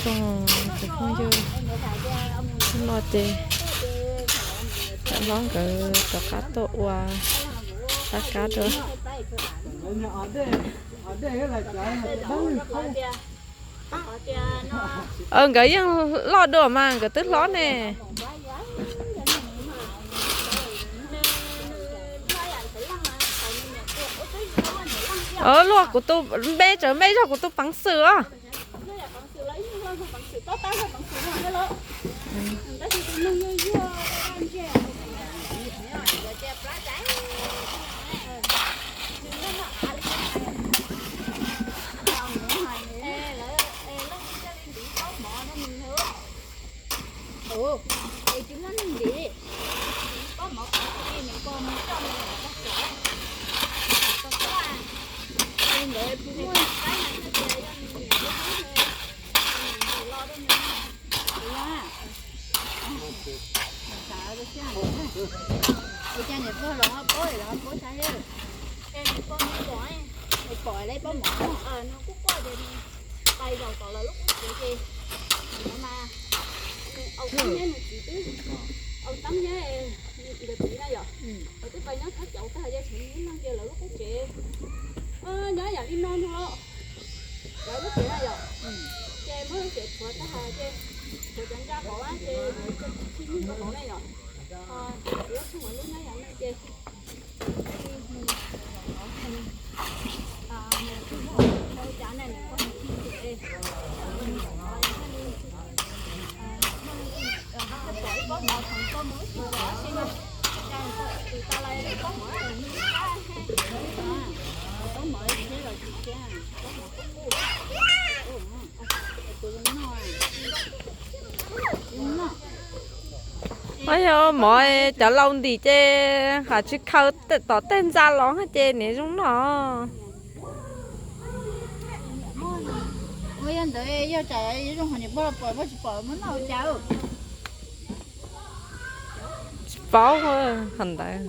Tsoom phooj ywg, hnub no ces cov hlob nkawd rov qab tuaj ua laj kab rau. Nkawd yeej loj dua mas nkawd twb hlob ne. Luag kuv tus npe, tseem npe yog kuv tus peev xwm os. Pais zaum tom lawv lub qub tsev ces, mas, au teeb nyab nws txiv twb, au teeb nyab nkawd txiv na yom, lawv twb pais nyob thab cauv tag, yog tseem ib leeg ces lawv lub qub tsev nyob yam li no no lawv lub tsev na yom. Ces muab lub tsev rhuav tag ces rhuav cov ntsa hauv ces lawv cov txiv txhij nyuj rau hauv na yom. Ces txiv yuav tsheej lub nyob yam no ces Yog mov cov laus ntim ces hais tsis khaws tom tej ntxa los ces niam zoo noj. Ua ntawd yog tsam zoo hov niam pog los pom, pog tsis pom muab noj ua cas. Tsis paub hov ntawd.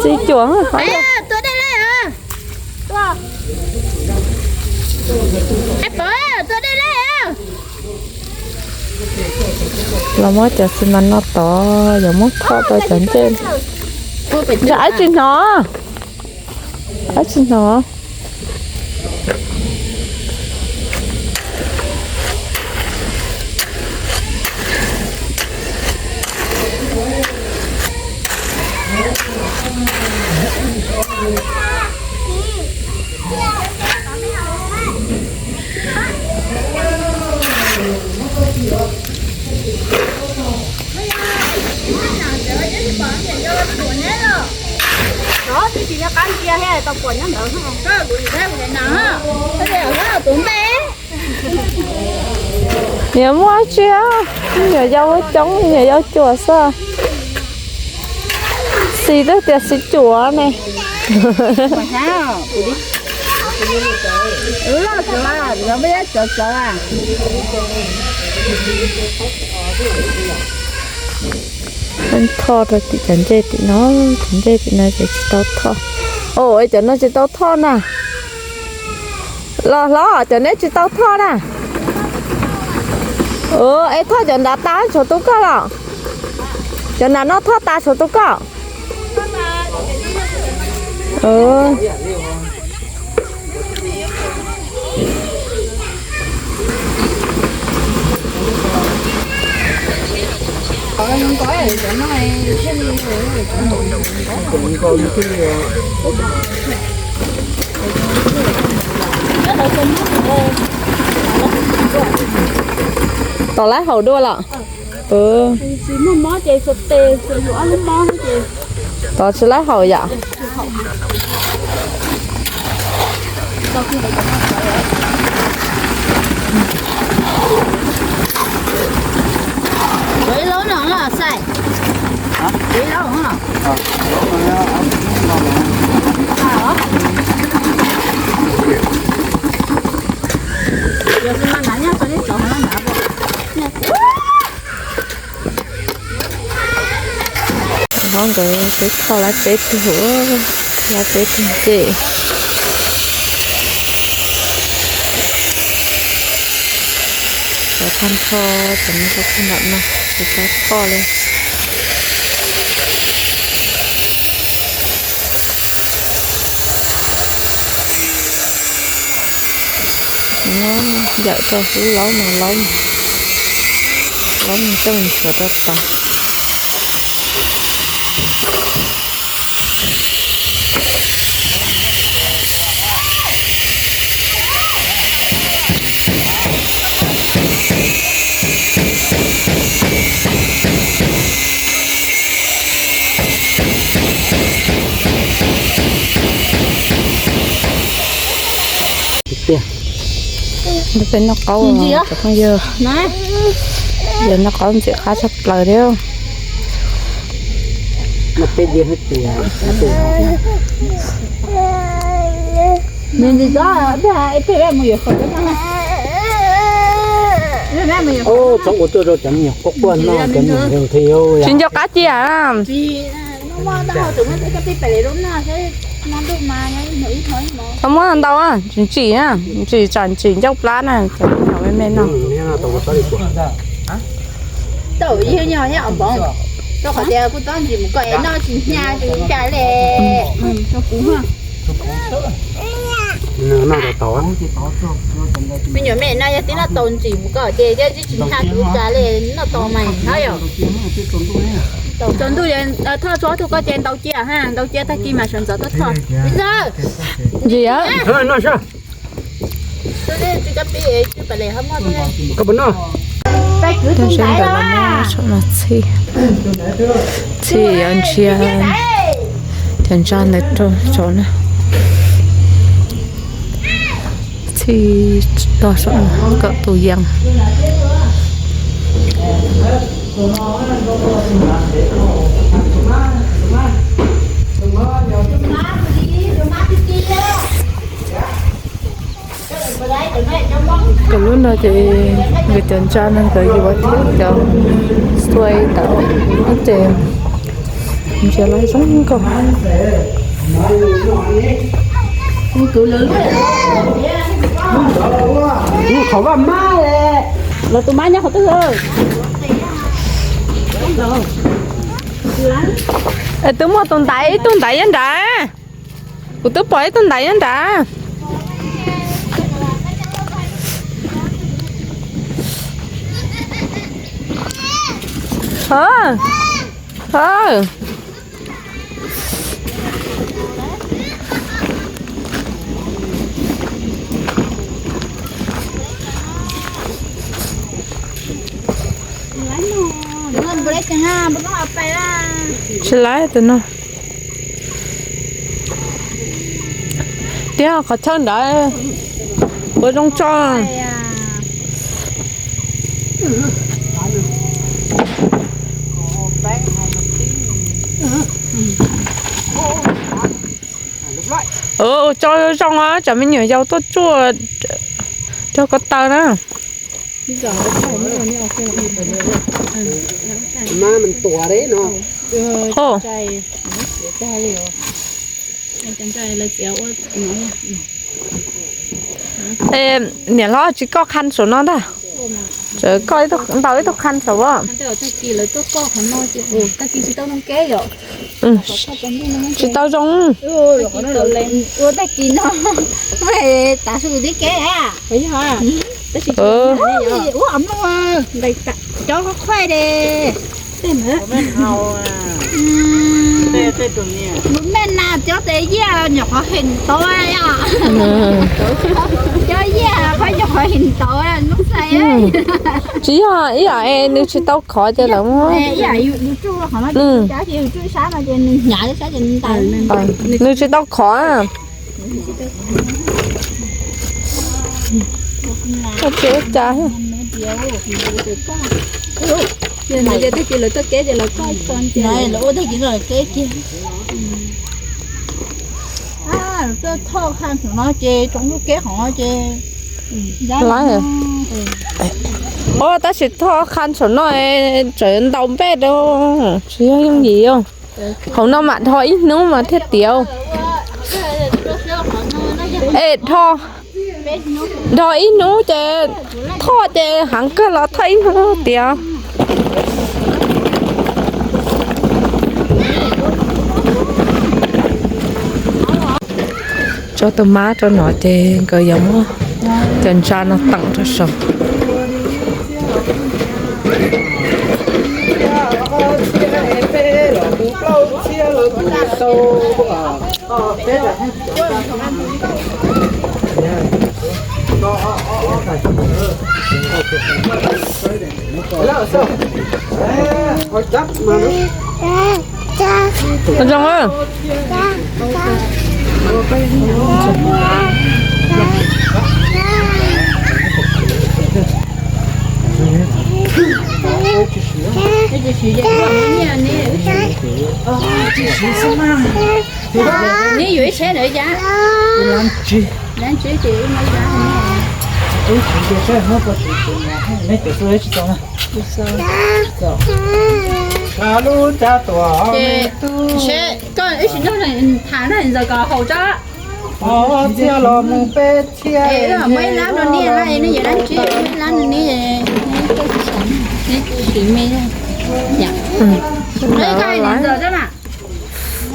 Txiv cuam, tua dej lawm. Tua dej lawm. Los muab cov xi mas no tod, yuav muab thoj rau cov ncej. Ab tsis hnov, ab tsis hnov. Niam muaj tsi, niam yau coob, niam yau cuam xwb. Xis twb tias xis cuam ne. Thoj rau tim cov ncej tim no, cov ncej tim no ces tsis tau thoj. Os, cov no tsis tau thoj na. Los hlob, cov neb tsis tau thoj na. Es thoj cov nrad tas tshuav tus koj los? Cov nrad no thoj tas tshuav tus koj? Tom lawv haus dua los? Tsis muaj mob ces xuas tes, xuas ob lub mob ces. Tod tsis lawv haus yom? Hov nkawd twb kho lawm peb tug, lawm peb tug ncej. Cov tag nrho, cov no rau tag nrho no, cov tag koj li. Yawm rau hub laub no, laub, laub no coj mus tshuav rau tod. Peb noj qaub, cov phooj ywg, yog noj qaub ntxim qab tshaj plaws thiab. Tsis nco qab cia. Tau muab ntau, ntsim ntsim na, ntsim tsam ntsim ncauj plab na, cov me me no. Tau yog nyob os npov, rau qhov tias kuv txob ntsim mus kom es noj tsis hnyav tsis ua cas li. Me nyuam me no yog twb noj tau ntsim mus kom ces thiaj tsis hnyav tsis ua cas li, noj tau mas hnyav yom. Tsaus ntuj thoj tso ob tug koj ces ntaus cia ha, ntaus cia tag kis mas sawv ntxov tuaj thoj. Ntxawg, ntsim. Tag sawv ntawd los muab saum no txhij, txhij yuav ntsia cov ntsa ntawd rau saum no. Txhij tog saum no kom tus yees. Kom lub no ces nkawd cov ntsa no nkawd yuav thiab cov xuai ntawd ces ntsia lawv zoo nkauj. Qhov vaj mab, los tus mab nyob qhov twg? Es twb muaj tus ntaiv, ib tug ntaiv nyob nrad. Kuv twb pom ib tug ntaiv nyob nrad. Tsis laib tus no. Tiag, qhov chaw ntawd puas zoo tso? Ua tso zoo os, tsam me nyuam yaus tuaj tsuaj rau ko taw na. Niam hlob tsis koj qha saum no ntag, tseem koj ntau ib tug qha saum as. Tsis tau zoo. Ua tag kis no tav su tib kev a. Cov qhuav qhuav de. Lub me nas cov tes yiaj nyuam qhuav heem tau, cov yiaj qhuav nyuam qhuav heem tau lub xais. Tsis yog ib yam es nws tsis tau khov ces lawv muab. Nws tsis tau khov. Koj tsis ua cas. Ces tag kis lawv tuaj keb ces lawv koj tso ces lawv ua tag kis no lawv keb kiag. Lawv tuaj thoj qha thaum no ces tsoom lub keb qhov no ces lawm. Tab sis thoj qha thaum no tseem ntaus npej rau, tsis yog yooj yim. Hauv no mam dhos ib hnub mas thiaj tiav. Es dhos, dhos ib hnub ces thoj ces heev kawg los thoj ib hnub tiav. Tso tus mab rau no ces nkawd yuav muab cov ntsa no teem rau saum. Zoo. Neb yuav ib tsheb ntawd cas? Lab ntsib ces wb muab lab. Lub cab tuam. Koj ib sim nug tham na ntxawm kom haum tso. Txhia los mus peb txhia. Muab ib lab rau neb, nej yuav lab ntsib, muab ib lab rau neb, neb siv me. Ntxawm,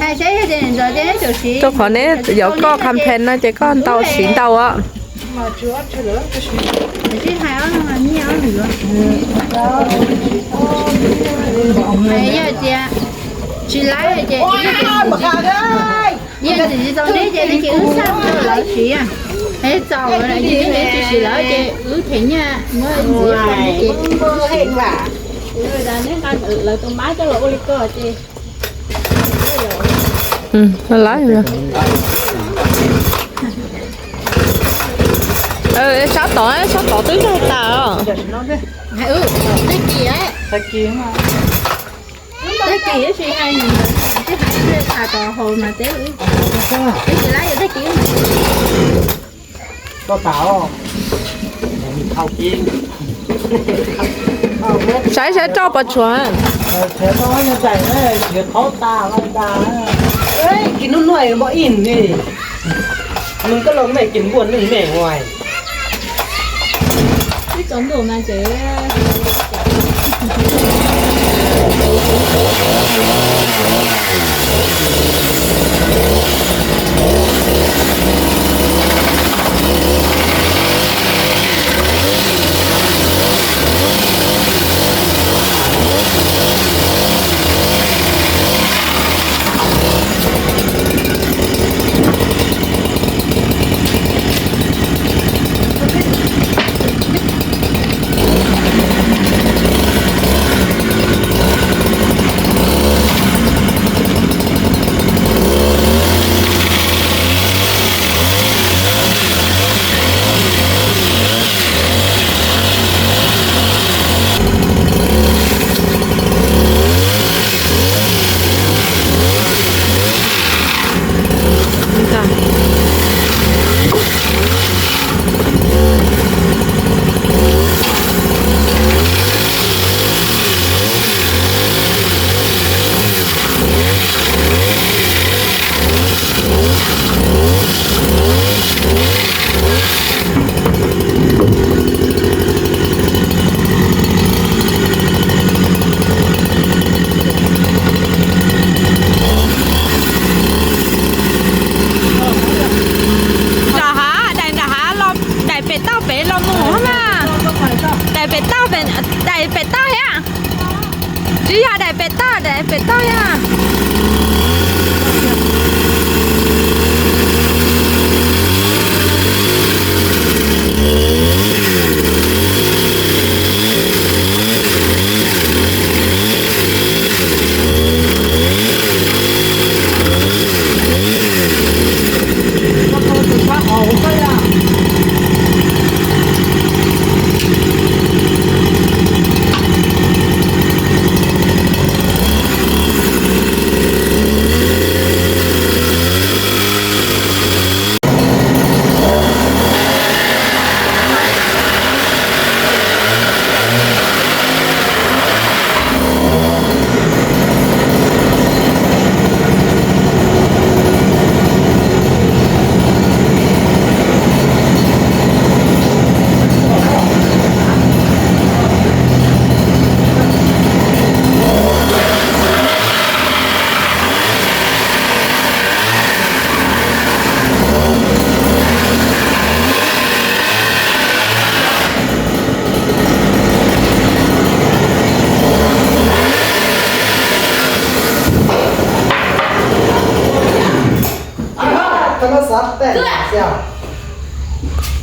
hais saib tias ntxawm tias neb tsum siv. Rau qhov neb yuav koj complain no ces koj ntau siv ntau os. Yog tias tsis laib ces yeej tsis txaus neb ces neb cia wb xa rau lawv siv. Es txaus ces neb tsis siv lawm ces wb them nyiaj muab ntxiv rau neb ces neb nqa lawv tus mab coj los ua li ko ces. Sab tod, sab tod twb nrog tas os. Tag kis ib si hais nws, tsis hais tsis tham tom haus mas teb. Ib tsis laib yuav tag kis. Saib saib roj puas tshuav. Kis nub nuj mo ib ne, nws koj los mej kis npuaj neeg mej ua. Nram hav, daim nram hav los, daim pem toj pem los mus mas. Daim pem toj, daim pem toj thiab. Tsis yog daim pem toj, daim pem toj yog.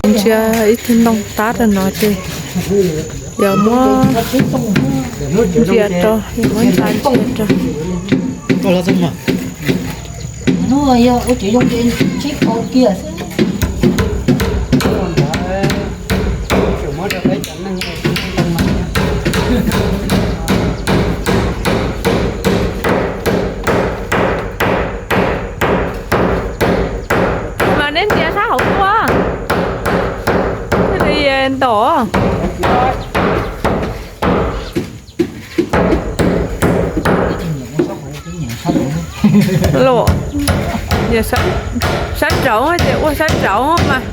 Ntsia ib tug ntoo tab rau no ces yog muab ntsia rau, yog muab ntsia rau. Mas neb ntsia sab hauv tuaj, thiaj li ntaus. Sab nraud ces ua sab nraud mas.